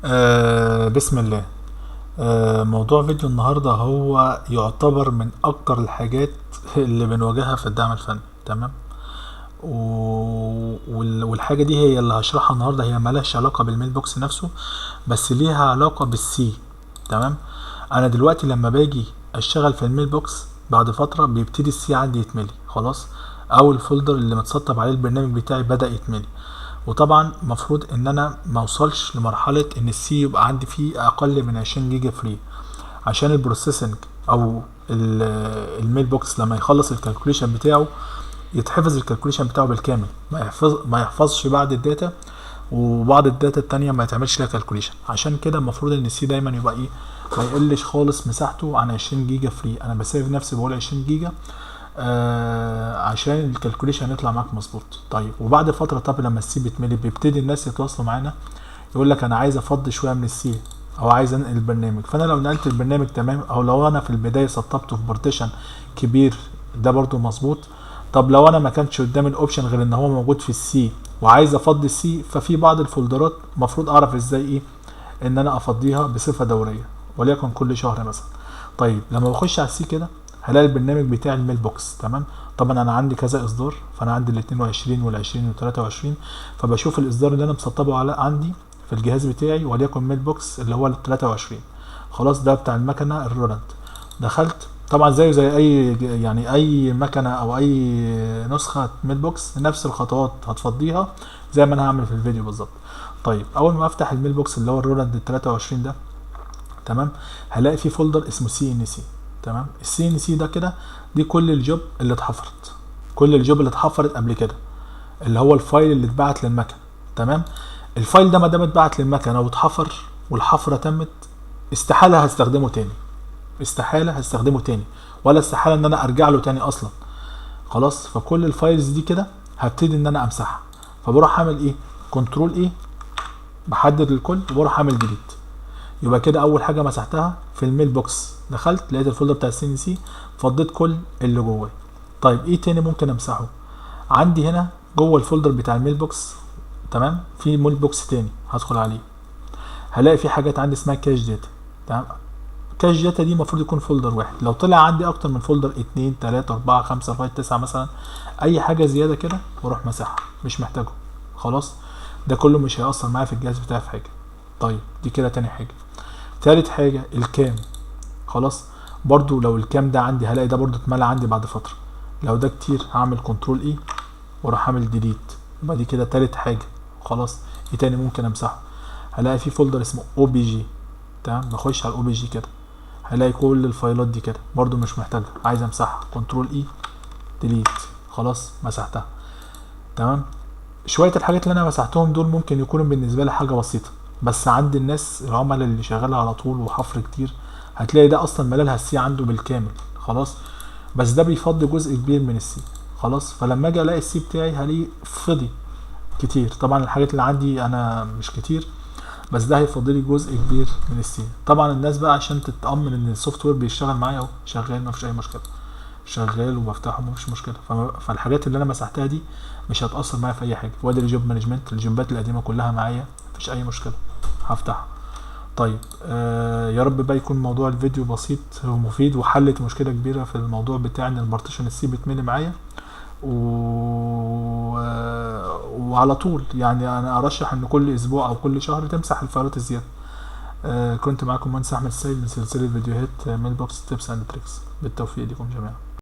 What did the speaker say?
بسم الله. موضوع فيديو النهاردة هو يعتبر من أكتر الحاجات اللي بنواجهها في الدعم الفني، تمام. والحاجة دي هي اللي هشرحها النهاردة، هي مالهاش علاقة بال mailbox نفسه، بس ليها علاقة بال C، تمام. أنا دلوقتي لما باجي أشتغل في ال mailbox بعد فترة بيبتدي ال C عندي يتملي، خلاص، أو ال folder اللي متسطب عليه البرنامج بتاعي بدأ يتملي. وطبعا مفروض ان انا ما اوصلش لمرحلة ان ال C يبقى عندي فيه اقل من 20 جيجا free، عشان ال processing او ال mailbox لما يخلص ال calculation بتاعه يتحفظ ال calculation بتاعه بالكامل، ما يحفظش بعض ال data وبعض ال data التانية ما يتعملش لها calculation. عشان كده المفروض ان ال C دايما يبقى ايه، ما يقلش خالص مساحته عن 20 جيجا free. انا ب save نفسي بقول 20 جيجا عشان ال calculation يطلع معاك مظبوط. طيب وبعد فترة، طب لما ال C بيتملي بيبتدي الناس يتواصلوا معانا يقول لك انا عايز افضي شوية من ال C او عايز انقل البرنامج. فانا لو نقلت البرنامج تمام، او لو انا في البداية سطبته في partition كبير ده برضو مظبوط. طب لو انا ما كانش قدامي ال option غير ان هو موجود في ال C وعايز افضي ال C، ففي بعض الفولدرات المفروض اعرف ازاي ايه ان انا افضيها بصفة دورية، وليكن كل شهر مثلا. طيب لما بخش على ال C كده هلاقي البرنامج بتاع ال mailbox، تمام. طبعا انا عندي كذا اصدار، فانا عندي ال 22 وال 20 وال 23، فبشوف الاصدار اللي انا مسطبه على عندي في الجهاز بتاعي، وليكن mailbox اللي هو ال 23، خلاص، ده بتاع المكنه الرولاند. دخلت طبعا زيه زي اي يعني اي مكنه او اي نسخه mailbox، نفس الخطوات هتفضيها زي ما انا هعمل في الفيديو بالظبط. طيب اول ما افتح ال mailbox اللي هو الرولاند ال 23 ده، تمام، هلاقي في folder اسمه CNC، تمام. ال CNC ده كده دي كل ال job اللي اتحفرت، كل ال job اللي اتحفرت قبل كده، اللي هو ال file اللي اتبعت للمكنه، تمام. ال file ده ما دام اتبعت للمكنه واتحفر والحفره تمت، استحالة هستخدمه تاني، استحالة هستخدمه تاني، ولا استحالة ان انا ارجع له تاني اصلا، خلاص. فكل ال files دي كده هبتدي ان انا امسحها. فبروح اعمل ايه؟ control A، بحدد الكل وبروح اعمل delete. يبقى كده اول حاجة مسحتها في ال mailbox، دخلت لقيت ال folder بتاع ال CNC، فضيت كل اللي جواه. طيب ايه تاني ممكن امسحه؟ عندي هنا جوه ال folder بتاع ال mailbox، تمام، في mailbox تاني هدخل عليه، هلاقي في حاجات عندي اسمها cache data، تمام. cache data دي المفروض يكون folder واحد، لو طلع عندي اكتر من folder، 2 3 4 5 لغاية 9 مثلا، اي حاجة زيادة كده واروح مسحها، مش محتاجه، خلاص. ده كله مش هيأثر معايا في الجهاز بتاعي في حاجة. طيب دي كده تاني حاجة. تالت حاجة ال CAM، خلاص، برضو لو ال CAM ده عندي هلاقي ده برضو اتملى عندي بعد فترة. لو ده كتير هعمل control A واروح اعمل delete. يبقى دي كده تالت حاجة، خلاص. ايه تاني ممكن امسحه؟ هلاقي في folder اسمه OBJ، تمام. بخش على ال OBJ كده هلاقي كل الفايلات دي كده برضو مش محتاجها، عايز امسحها، control A delete، خلاص مسحتها، تمام. شوية الحاجات اللي انا مسحتهم دول ممكن يكونوا بالنسبة لي حاجة بسيطة، بس عند الناس العملاء اللي شغالة على طول وحفر كتير هتلاقي ده اصلا ملالها ال C عنده بالكامل، خلاص. بس ده بيفضي جزء كبير من ال C، خلاص. فلما اجي الاقي ال C بتاعي هلاقيه فضي كتير. طبعا الحاجات اللي عندي انا مش كتير، بس ده هيفضي لي جزء كبير من ال C. طبعا الناس بقى عشان تتامن ان ال software بيشتغل معايا اهو شغال، مفيش اي مشكلة، شغال وبفتحه مفيش مشكلة. فالحاجات اللي انا مسحتها دي مش هتاثر معايا في اي حاجة. وادي ال job management، الجوبات القديمة كلها معايا، مفيش اي مشكلة، هفتحها. طيب يا رب بقى يكون موضوع الفيديو بسيط ومفيد وحلت مشكلة كبيرة في الموضوع بتاع ان ال partition ال C بيتملي معايا وعلى طول. انا ارشح ان كل اسبوع او كل شهر تمسح الفايلات الزيادة. كنت معاكم مهندس احمد السيد من سلسلة فيديوهات mailbox tips and tricks. بالتوفيق لكم جميعا.